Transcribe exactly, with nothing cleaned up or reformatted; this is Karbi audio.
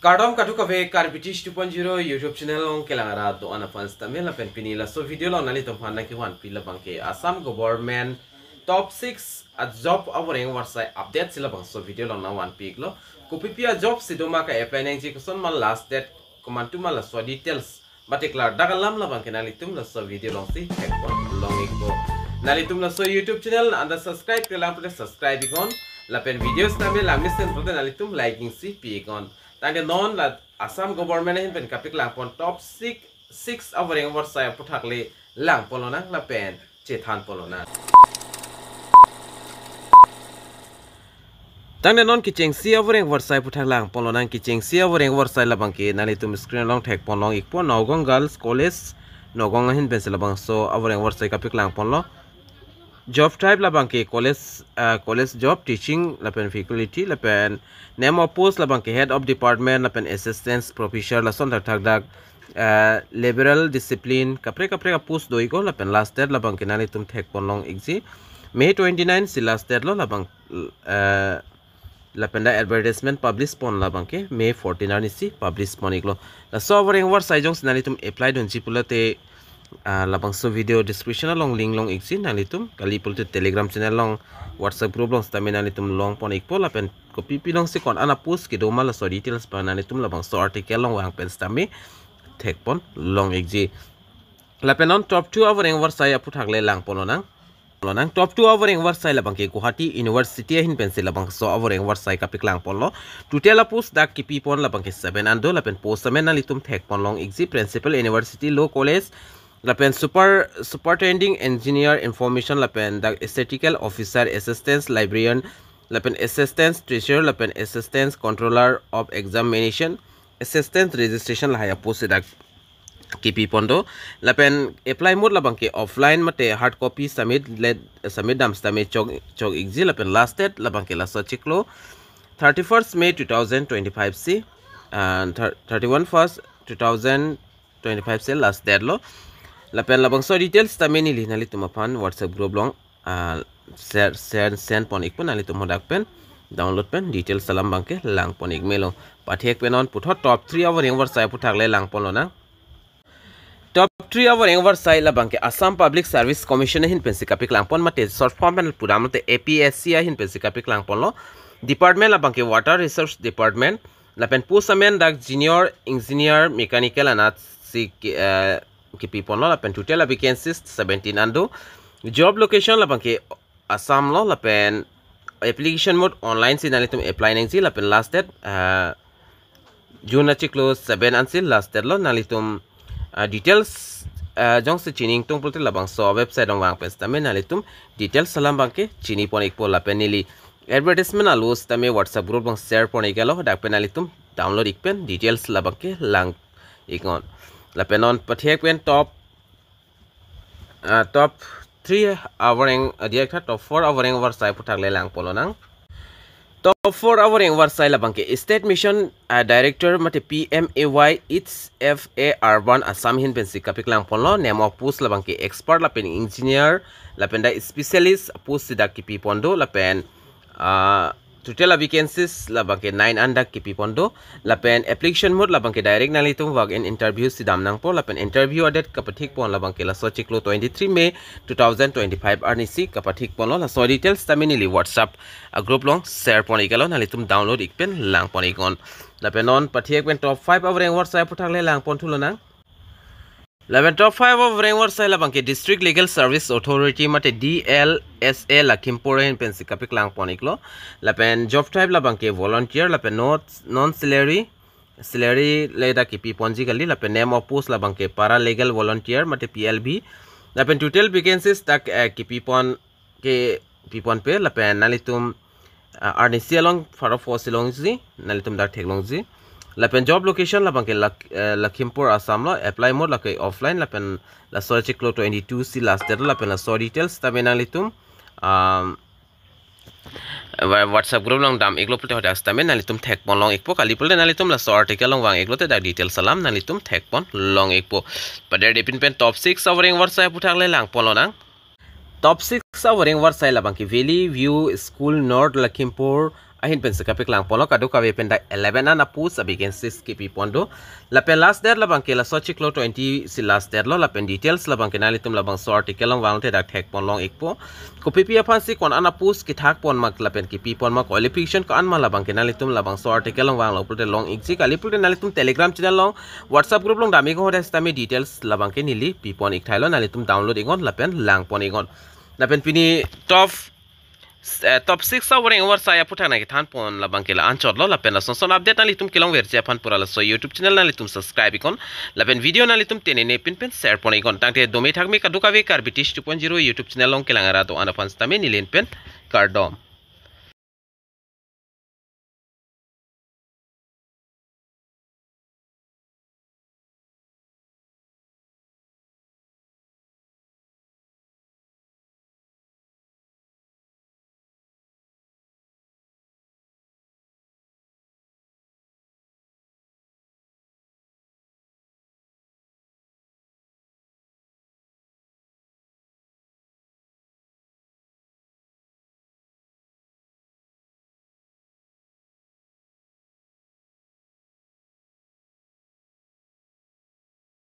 Kardom kadokave Karbi Tish two point zero YouTube channel along kelang arat do-an aphan sitame lapen pini laso video along nanglitum aphan nangkevanpi labangke Assam government top six a job avoreng avarsai update si labangso video along nangvanpi iklo. Kopipi a job si doma, ka-apply nangji koson ma, last date komantu ma, laso details mate klardak alam labangke nanglitum laso video alongsi thekpon long ikpo. Nanglitum laso YouTube channel anta subscribe-kle lang pulote subscribe iknon. Lapen video sitame langmesen pulote nanglitum like-ing si pi iknon. Tangte non la Assam government ahin pen kapaklangpon top six, six avoreng avarsai aphuthak le langpon lonang lapen chethanpon lonang. Tangte non kechengsi avoreng avarsai aphuthak langpon lonang. Kechengsi avoreng avarsai labangke nanglitum screen along thekpon long ikpo, Nagaon Girls College, Nagaon ahin pensi labangso avoreng avarsai kapaklangponlo. Job type labangke college, ah, college job, teaching lapen faculty, lapen name of post labangke head of department lapen assistant professor, lason thakthak dak, ah, liberal discipline, kaprek kaprek a post do ikpo. Lapen last date labangke nanglitum thekpon long ikji, May twenty-nine si last date lo labang, ah, lapen dak advertisement publish pon labangke May fourteen arnisi publish pon iklo. Laso avoreng avarsai jongsi nanglitum apply dunji pulote, ah, labangso video description along link long ikji, nanglitum kali pulote Telegram channel along, WhatsApp group along sitame nanglitum longpon ikpo. Lapen kopipi alongsi ko-an a post kedoma, laso details abang nanglitum labangso article along vang pen sitame thekpon long ikji. Lapen non top two avoreng avarsai aphuthak le langpon lonang. Lonang top two avoreng avarsai labangke Guwahati University ahin pensi labangso avoreng avarsai kapaklangponlo. Total a post dak kepipon labangke seven an do, lapen post amen nanglitum thekpon long ikji, Principal University Law College, lapen Super, Superintending Engineer Information, lapen dak Statistical Officer, Assistant Librarian, lapen Assistant Treasurer, lapen Assistant Controller of Examination, Assistant Registration, lahai a post dak kepipon do. Lapen apply mode labangke offline mate hard copy submit le, submit dam sitame chok, chok ikji. Lapen last date labangke laso chiklo thirty-first May two thousand twenty-five si, and thir-, thirty-one first two thousand twenty-five si last date lo. Lapen labangso details sitame neli nanglitum aphan WhatsApp group along, ah, share, share, send pon ikpo, nanglitum hadak pen download pen details alam abangke langpon ik melo. Pathek pen non puthot top three avoreng avarsai aphuthak le langpon lonang. Top three avoreng avarsai labangke Assam Public Service Commission ahin pensi kapaklangpon mate short form pen pudam mate A P S C ahin pensi kapaklangponlo. Department labangke Water Resource Department, lapen post amen dak Junior Engineer Mechanical anatsi ke, eh, kepiponlo, lapen total a vacancies seventeen an do. Job location labangke Assam lo, lapen application mode online si nanglitum apply nangji, lapen last date, ah, June achiklo seven ansi last date lo. Nanglitum, ah, details, ah, jongsi chini ingtung pulote labangso website along vang pen sitame nanglitum details alam abangke chinipon ikpo. Lapen neli advertisement alo sitame WhatsApp group along share pon iklo, dak pen nanglitum download ik pen details labangke lang iknon. Lapen non pathek pen top, ah, top three avoreng, ah, direct top four avoreng avarsai aphuthak le langpon lonang. Top four avoreng avarsai labangke State Mission, ah, Director mate P M A Y H F A Urban Assam ahin pensi kapaklangponlo. Name of post labangke expert lapen engineer, lapen dak specialist post si dak kepipon do, lapen, ah, total a vacancies labangke nine an dak kepipon do. Lapen application mode labangke direct nanglitum walk in interview si dam nangpo. Lapen interview a date kapathikpon labangke laso chiklo twenty-three May two thousand twenty-five arnisi kapathikponlo. Laso details sitame neli WhatsApp a group along share pon iklo, nanglitum download ik pen langpon iknon. Lapen non pathek pen top five avoreng avarsai aphuthak le langpon thu lonang. Lapen top five avoreng avarsai labangke District Legal Service Authority mate D L S A Lakhimpur ahin pensi kapaklangpon iklo. Lapen job type labangke volunteer, lapen non, non salary, salary le dak kepiponji kali. Lapen name of post labangke paralegal volunteer mate P L V. Lapen total vacancies dak, eh, kepipon, kepiponpe. Lapen nanglitum, ah, arnisi along pharo post si longji, nanglitum dak theklongji. Lapen job location labangke Lak-, eh, Lakhimpur Assam lo. Apply mode lake offline, lapen laso chiklo twenty-two si last date lo. Lapen laso details sitame nanglitum, um, wa-, WhatsApp group along dam iklo pulote hadak sitame nanglitum thekpon long ikpo, kali pulote nanglitum laso article along vang iklote dak details alam nanglitum thekpon long ikpo. Padere depin pen top six avoreng avarsai aphuthak le langpon lonang. Top six avoreng avarsai labangke Valley View School, North Lakhimpur ahin pensi kapeklang ponlo, kadokave pen dak eleven an a-post a-vacancies kipi pon do. Lapen last date labangke laso chiklo twenty si last date lo, lapen details labangke nanglitum labangso article along vangte dak thek pon long ikpo. Kopipi aphansi ko-an a-post kethak pon ma lapen kipi pon ma, qualification ko-an ma, labangke nanglitum labangso article along vanglo pulote long ikji, kali pulote nanglitum Telegram channel along, WhatsApp group along dam iknon, hadak sitame details labangke neli pi pon ik thailo, nanglitum download iknon lapen lang pon iknon. Lapen pini top eh, top six a-wareng avar saya aphuthak nangkethan pon labangke la-anchot lo, lapen lason son update nanglitum kelongverji aphan pura laso YouTube channel nanglitum subscribe iknon, lapen video nanglitum tenene pinpen share pon iknon. Tangte dome thakme kadokave Karbi Tish two point zero YouTube channel along kelang arat do-an aphan sitame neli pen kardom.